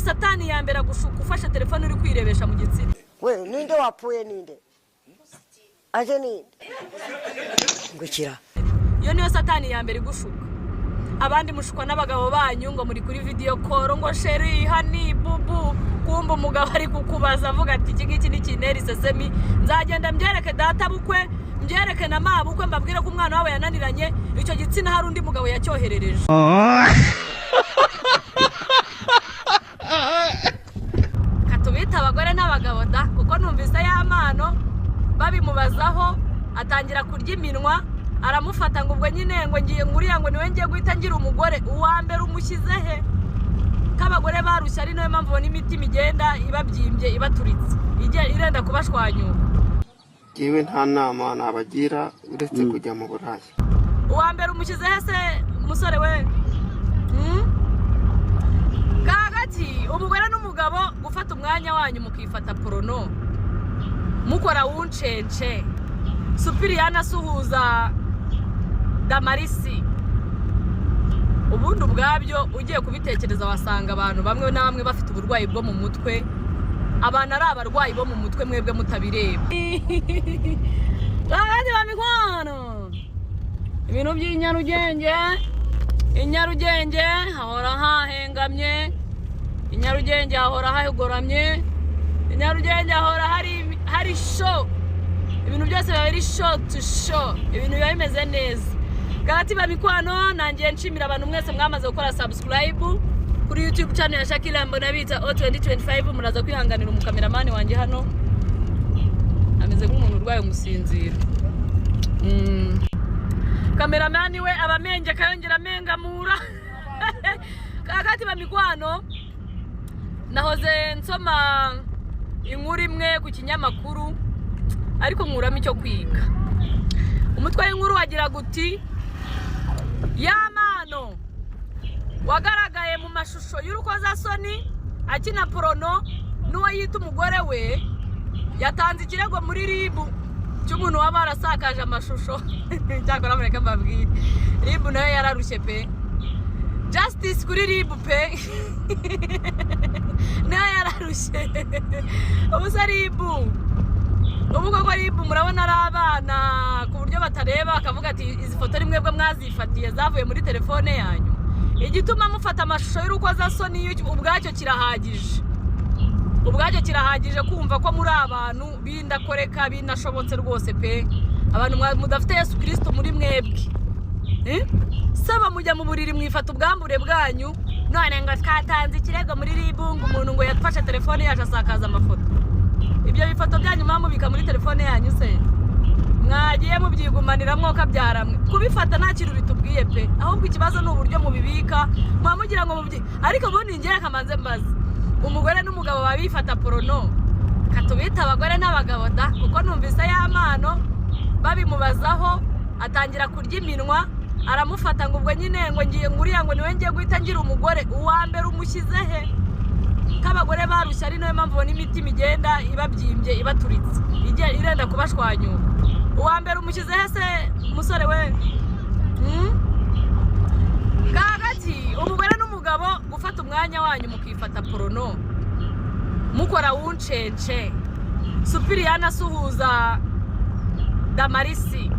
Ubundi Satani ya mbere agushuka ufashe telefone uri kwirebesha mu gitsina. We, ninde wapfuye? Ninde aje? Ninde ngukira? Iyo niyo Satani ya mbere igushuka. Abandi mushukwa n'abagabo banyu ngo muri kuri video call, ngo "Chéri, honey, bubu", kumva umugabo ari kukubaza avuga ati: "Iki ngiki ni kintera isesemi, nzagenda mbyereke data bukwe, mbyereke na mabukwe, mbabwire ko umwana wabo yananiranye, icyo gitsina hari undi mugabo yacyoherereje." Katubita abagore n'abagabo da, kuko numvise ya mpano babimubazaho atangira kurya iminwa, aramufata ngo ubwo nyine ngo ngiye nguriya, ngo niwe ngiye guhita ngira umugore. Uwa mbere umushyize he, ko abagore barushye, ari nayo mpamvu ubona imitima igenda ibabyimbye, ibaturitse, irenda kubashwanyura? Yewe, nta nama nabagira uretse kujya mu Burayi. Uwa mbere umushyize he se, musore we? Kagati umugore n'umugabo gufata umwanya wanyu mukifata porno, mukora wuncence, Supiriyani asuhuza Damarisi, ubundi ubwabyo ugiye kubitekereza wasanga abantu bamwe na bamwe bafite uburwayi bwo mu mutwe. Abantu ari abarwayi bo mu mutwe, mwebwe mutabireba. Kagati ba mikwano, ibintu by'inyarugenge, i Nyarugenge hahora hahengamye, i Nyarugenge hahora hagoramye, i Nyarugenge hahora hari show, ibintu byose biba biri show to show, ibintu biba bimeze neza. Gati ba mikwano, nangiye nshimira abantu mwese mwamaze gukora subscribe kuri YouTube channel ya Shakira Mbonabita O 2025. Muraza kwihanganira umukameramani wanjye hano ameze nk'umuntu urwaye umusinziro. Kameramani we aba amenge akayongera amengamura. Kakati ba mikwano, nahoze nsoma inkuru imwe ku kinyamakuru, ariko nkuramo icyo kwiga. Umutwe w'inkuru wagira uti: "Ya mpano wagaragaye mu mashusho y'urukozasoni akina porno n'uwo yita umugore we yatanze ikirego muri RIB cy'umuntu waba warasakaje amashusho." Cyakora mureke mbabwire, RIB nayo yararushye pe. Justice kuri RIB pe, nayo yararushye. Ubu se RIB, ubu koko RIB murabona ari abana ku buryo batareba bakavuga ati: "Izi foto ni mwebwe mwazifatiye, zavuye muri telefone yanyu"? Igituma mufata amashusho y'urukozasoni ubwacyo kirahagije, ubwacyo kirahagije kumva ko muri abantu b'indakoreka, binashobotse rwose pe. Abantu mudafite Yesu Kirisito muri mwebwe. Eh? Saba mujya mu buriri mwifata ubwambure bwanyu, none ngo twatanze ikirego muri RIB ngo umuntu ngo yafashe telefone yacu asakaza amafoto. Ibyo bifoto byanyu mwamubika muri telefone yanyu se, mwagiye mubyigumanira mwokabyaramwe? Kubifata nta kintu bitubwiye pe, ahubwo ikibazo ni uburyo mubibika. Muba mugira ngo mubyi, ariko ubundi ngewe kamanze mbaze, umugore n'umugabo baba bifata porno, katubita abagore n'abagabo da, kuko numvise ya mpano babimubazaho atangira kurya iminwa, aramufata ngo ubwo nyine ngo ngiye nguriya, ngo niwe ngiye guhita ngira umugore. Uwa mbere umushyize he, ko abagore barushye, ari nayo mpamvu ubona imitima igenda ibabyimbye, ibaturitse, irenda kubashwanyura? Uwa mbere umushyize he se, musore we? Kagati umugore n'umugabo gufata umwanya wanyu mukifata porno, mukora wuncence, Supiriyani asuhuza Damarisi.